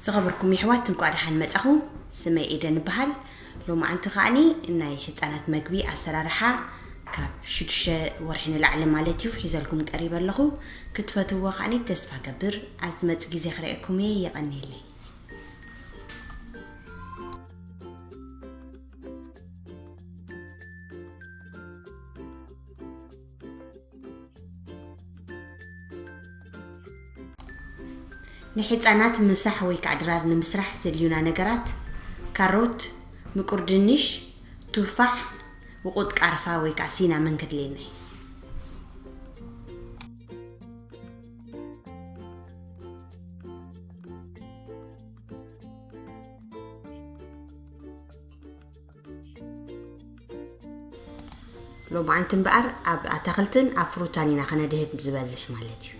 ዝኸበርኩም የሕዋት፣ እንኳዕ ደሓን መጻኹም። ስመይ ኤደን እበሃል። ሎማዓንቲ ከኣኒ ናይ ሕጻናት መግቢ ኣሰራርሓ ካብ ሽዱሽተ ወርሒ ንላዕሊ ማለት እዩ ሒዘልኩም ቀሪበ ኣለኹ። ክትፈትዎ ከኣኒ ተስፋ ገብር። ኣብ ዝመጽእ ግዜ ክርእየኩም እየ። የቐንየለይ። ንሕጻናት ምሳሕ ወይ ከዓ ድራር ንምስራሕ ዘድልዩና ነገራት፣ ካሮት፣ ምቁር ድንሽ፣ ቱፋሕ፣ ውቁጥ ቃርፋ ወይ ከዓ ሲናመን ከድልየና እዩ። ሎማዓንቲ እምበኣር ኣብ ኣታኽልትን ኣብ ፍሩታን ኢና ከነድህብ ዝበዝሕ ማለት እዩ።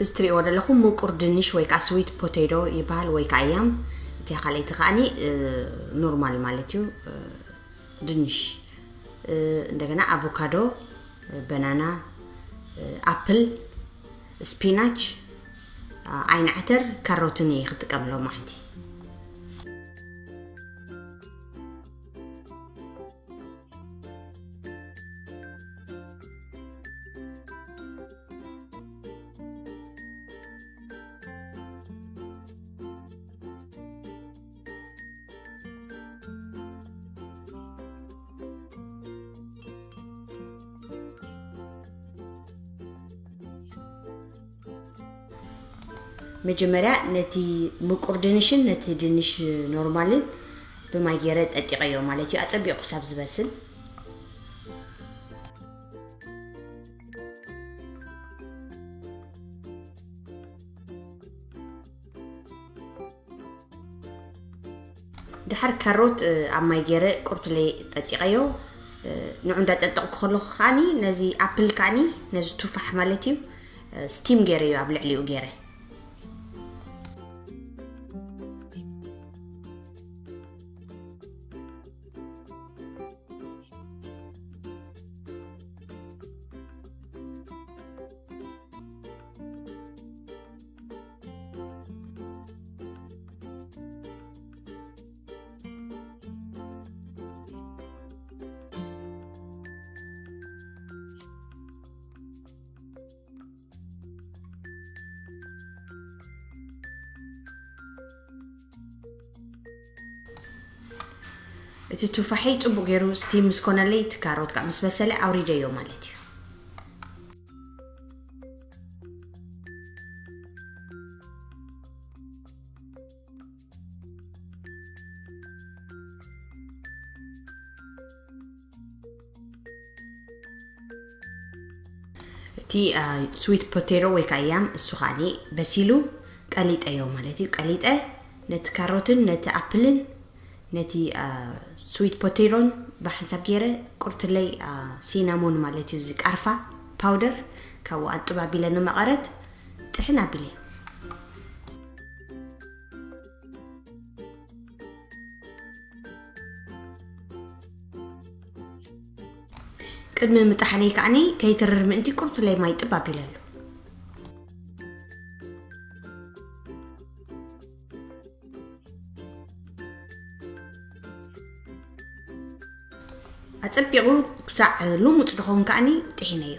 እዚ ትሪእዎ ዘለኹም ምቁር ድንሽ ወይ ከዓ ስዊት ፖቴቶ ይበሃል ወይ ከዓ ያም። እቲያ ካልኣይቲ ከዓኒ፣ እ፣ ኖርማል ማለት እዩ፣ እ፣ ድንሽ። እ፣ እንደገና ኣቮካዶ፣ እ፣ በናና፣ እ፣ ኣፕል፣ ስፒናች፣ እ፣ ዓይኒ ዓተር፣ ካሮትን እየ ክጥቀም ሎማዓንቲ። መጀመርያ ነቲ ምቁር ድንሽን ነቲ ድንሽ ኖርማልን ብማይ ገይረ ጠጢቐዮ ማለት እዩ፣ ኣጸቢቑ ክሳብ ዝበስል። ድሓር ካሮት፣ እ፣ ኣብ ማይ ገይረ ቁርትለይ ጠጢቐዮ። እ፣ ንዑ እንዳጠጠቕኩ ከለኹ ከዓኒ ነዚ ኣፕል ከዓኒ ነዚ ቱፋሕ ማለት እዩ፣ እ፣ ስቲም ገይረዮ ኣብ ልዕሊኡ ገይረ። እቲ ቱፋሐይ ጽቡቕ ገይሩ ስቲም ምስ ኮነለይ፣ እቲ ካሮት ከኣ ምስ በሰለ ኣውሪደዮ ማለት እዩ። እቲ፣ አ፣ ስዊት ፖቴቶ ወይ ከዓ ያም፣ እሱ ከዓኒ በሲሉ፣ ቀሊጠዮ ማለት እዩ። ቀሊጠ ነቲ ካሮትን ነቲ ኣፕልን ነቲ፣ አ፣ ስዊት ፖቴቶን ብሓንሳብ ገይረ፣ ቁርትለይ፣ አ፣ ሲናሞን ማለት እዩ፣ እዚ ቃርፋ ፓውደር ካብኡ ኣጥብ ኣቢለ ንመቐረት ጥሕን ኣቢለ። ቅድሚ ምጥሓነይ ከዓኒ ከይትርር ምእንቲ ቁርትለይ ማይ ጥብ ኣቢለሉ። ኣጸቢቑ ክሳዕ ልሙጽ ድኸውን ከዓኒ ጥሒነዮ።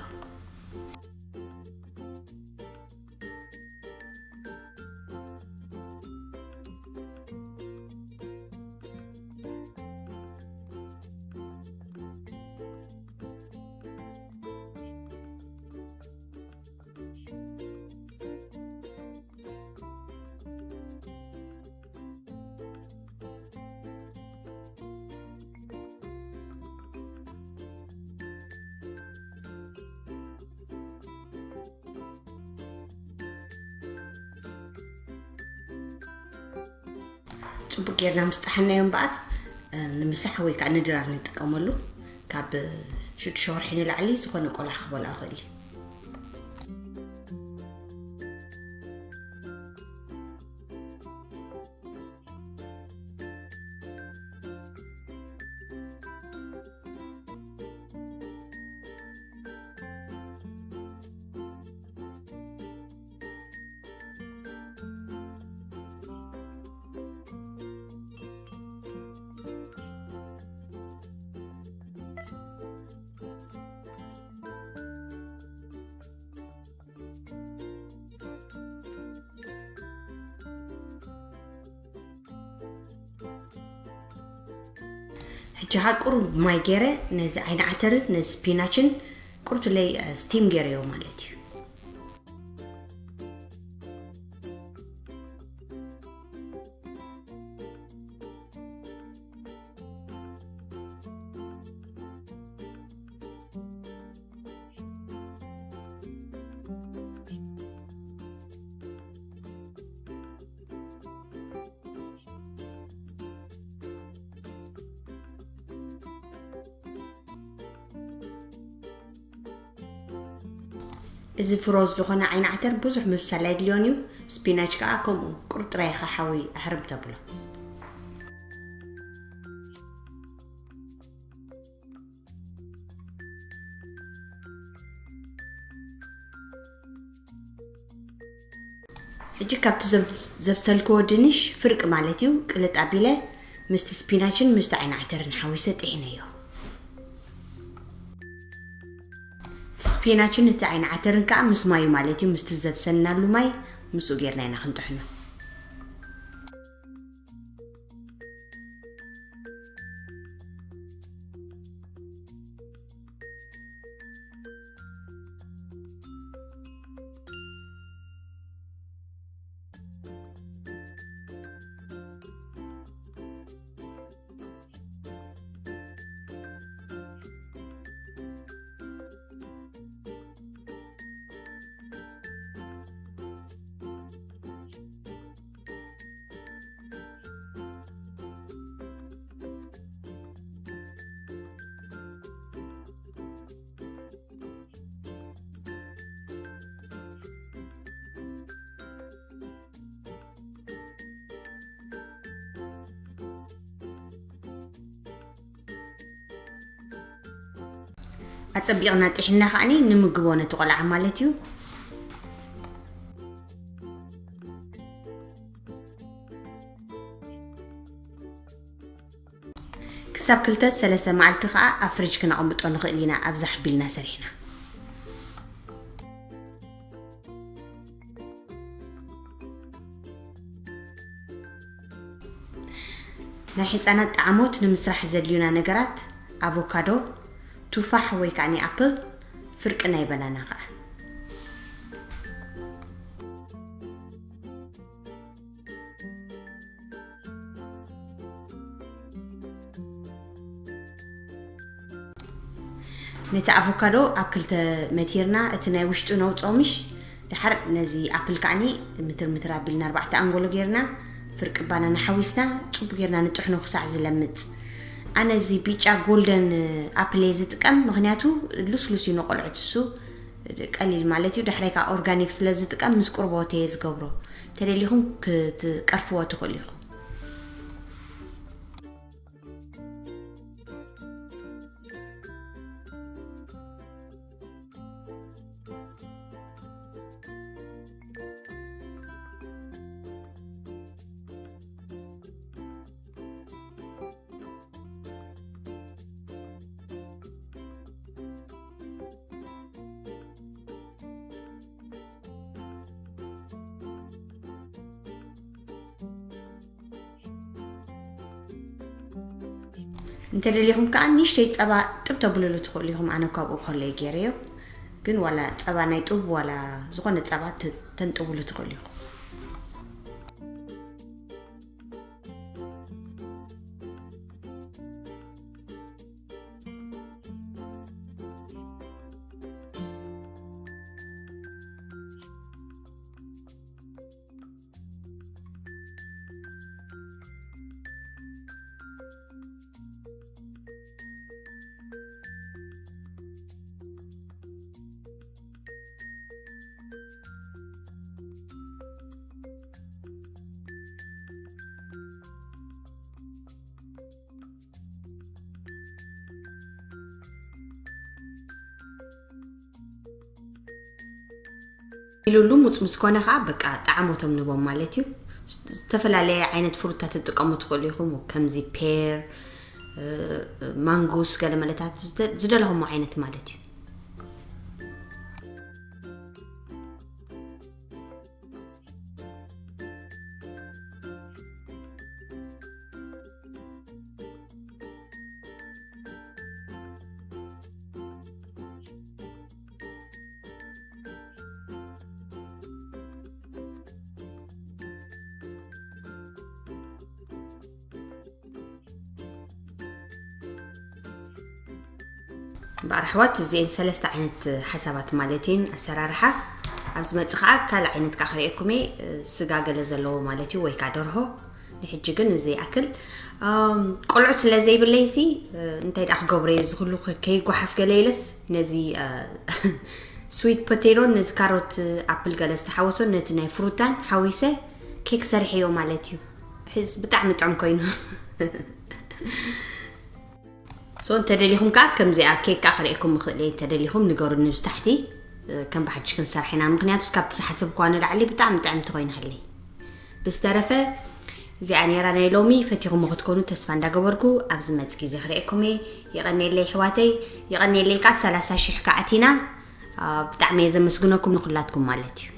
ጽቡቅ ጌርና ምስ ጠሓናዮ እምበኣር፣ እ፣ ንምሳሕ ወይ ከዓ ንድራር ንጥቀመሉ። ካብ ሽዱሽተ ወርሒ ንላዕሊ ዝኾነ ቆልዓ ክበልዖ ይኽእል እዩ። ሕጂ ኸኣ ቁሩብ ማይ ገይረ ነዚ ዓይኒ ዓተርን ነዚ ስፒናችን ቁሩብ ትለይ ስቲም ገይረዮ ማለት እዩ። እዚ ፍሮዝ ዝኾነ ዓይኒ ዓተር ብዙሕ ምብሳል ኣይድልዮን እዩ። ስፒናች ከዓ ከምኡ ቁርጥራይ ኢኻ ሓዊ ኣሕርም ተብሎ። ሕጂ ካብቲ ዘብ- ዘብሰልክዎ ድንሽ ፍርቂ ማለት እዩ ቅልጥ ኣቢለ ምስቲ ስፒናችን ምስቲ ዓይኒ ዓተርን ሓዊሰ ጥሒነዮ። ስፒናችን እቲ ዓይኒ ዓተርን ከዓ ምስ ማዩ ማለት እዩ ምስቲ ዘብሰልናሉ ማይ ምስኡ ጌርና ኢና ክንጥሕኖ። ኣጸቢቕና ጢሕና ከዓኒ ንምግቦ ነቲ ቆልዓ ማለት እዩ። ክሳብ ክልተ ሰለስተ መዓልቲ ከዓ ኣብ ፍሪጅ ክነቐምጦ ንኽእል ኢና ኣብዛ ሕቢልና ሰሪሕና። ናይ ህፃናት ጣዕሞት ንምስራሕ ዘድልዩና ነገራት ኣቮካዶ፣ ቱፋሕ ወይ ከዓ ኣፕል፣ ፍርቂ ናይ በናና ከዓ። ነቲ ኣቮካዶ ኣብ ክልተ መቲርና እቲ ናይ ውሽጡ ነውፅኦ ምሽ። ድሓር ነዚ ኣፕል ከዓኒ ምትር ምትር ኣቢልና ኣርባዕተ ኣንጎሎ ጌርና ፍርቂ ባናና ሓዊስና ፅቡ ጌርና ንጥሕኖ ክሳዕ ዝለምፅ። ኣነ እዚ ቢጫ ጎልደን ኣፕል እየ ዝጥቀም፣ ምክንያቱ ልስሉስ እዩ ንቆልዑት፣ እሱ ቀሊል ማለት እዩ። ዳሕራይ ከዓ ኦርጋኒክ ስለ ዝጥቀም ምስ ቁርቦት እየ ዝገብሮ። ተደሊኹም ክትቀርፍዎ ትኽእሉ ኢኹም። እንተደሊኹም ከዓ ንእሽተይ ፀባ ጥብ ተብልሉ ትኽእሉ ኢኹም። ኣነ ካብኡ ከሎ ገይረዮ፣ ግን ዋላ ፀባ ናይ ጡብ ዋላ ዝኾነ ፀባ ተ- ተንጥብሉ ትኽእሉ ኢኹም። ኢሉ ልሙፅ ምስ ኮነ ከዓ በቃ ጣዕሞቶም ንቦም ማለት እዩ። ዝተፈላለየ ዓይነት ፍሩታት ትጥቀሙ ትኽእሉ ኢኹም፣ ከምዚ ፔር፣ ማንጉስ፣ ገለ መለታት ዝደ- ዝደለኹሞ ዓይነት ማለት እዩ። እምበኣር ኣሕዋት፣ እዚኤን ሰለስተ ዓይነት ሓሳባት ማለት እየን ኣሰራርሓ። ኣብ ዝመጽእ ከዓ ካልእ ዓይነት ከዓ ክርእየኩም እየ፣ ስጋ ገለ ዘለዎ ማለት እዩ፣ ወይ ከዓ ደርሆ። ንሕጂ ግን እዚ ይኣክል። ኣም፣ ቆልዑት ስለ ዘይብለይ ሲ እንታይ ደኣ ክገብሮ እየ፣ እዚ ኩሉ ከ- ከይጓሓፍ ገለ ኢለስ ነዚ ስዊት ፖቴቶን ነዚ ካሮት፣ ኣፕል ገለ ዝተሓወሶን ነቲ ናይ ፍሩታን ሓዊሰ ኬክ ሰሪሐዮ ማለት እዩ። ሕዝ ብጣዕሚ ጥዑም ኮይኑ። ሶ እንተደሊኹም ከዓ ከምዚኣ ኬክ ከዓ ክርእየኩም ምኽእል እየ። እንተደሊኹም ንገሩኒ ብታሕቲ፣ ከም ብሓድሽ ክንሰርሕ ኢና። ምኽንያቱ ካብቲ ዝሓሰብኳ ንላዕሊ ብጣዕሚ ጥዕምቲ ኮይና ሃለይ። ብዝተረፈ እዚኣ ነይራ ናይ ሎሚ። ፈቲኹሞ ክትኮኑ ተስፋ እንዳገበርኩ ኣብዚ መጽ ግዜ ክርእየኩም እየ። የቐኔለይ ኣሕዋተይ፣ የቐኔለይ ከዓ ሰላሳ ሽሕ ከዓ ኣቲና። ብጣዕሚ እየ ዘመስግነኩም ንኩላትኩም ማለት እዩ።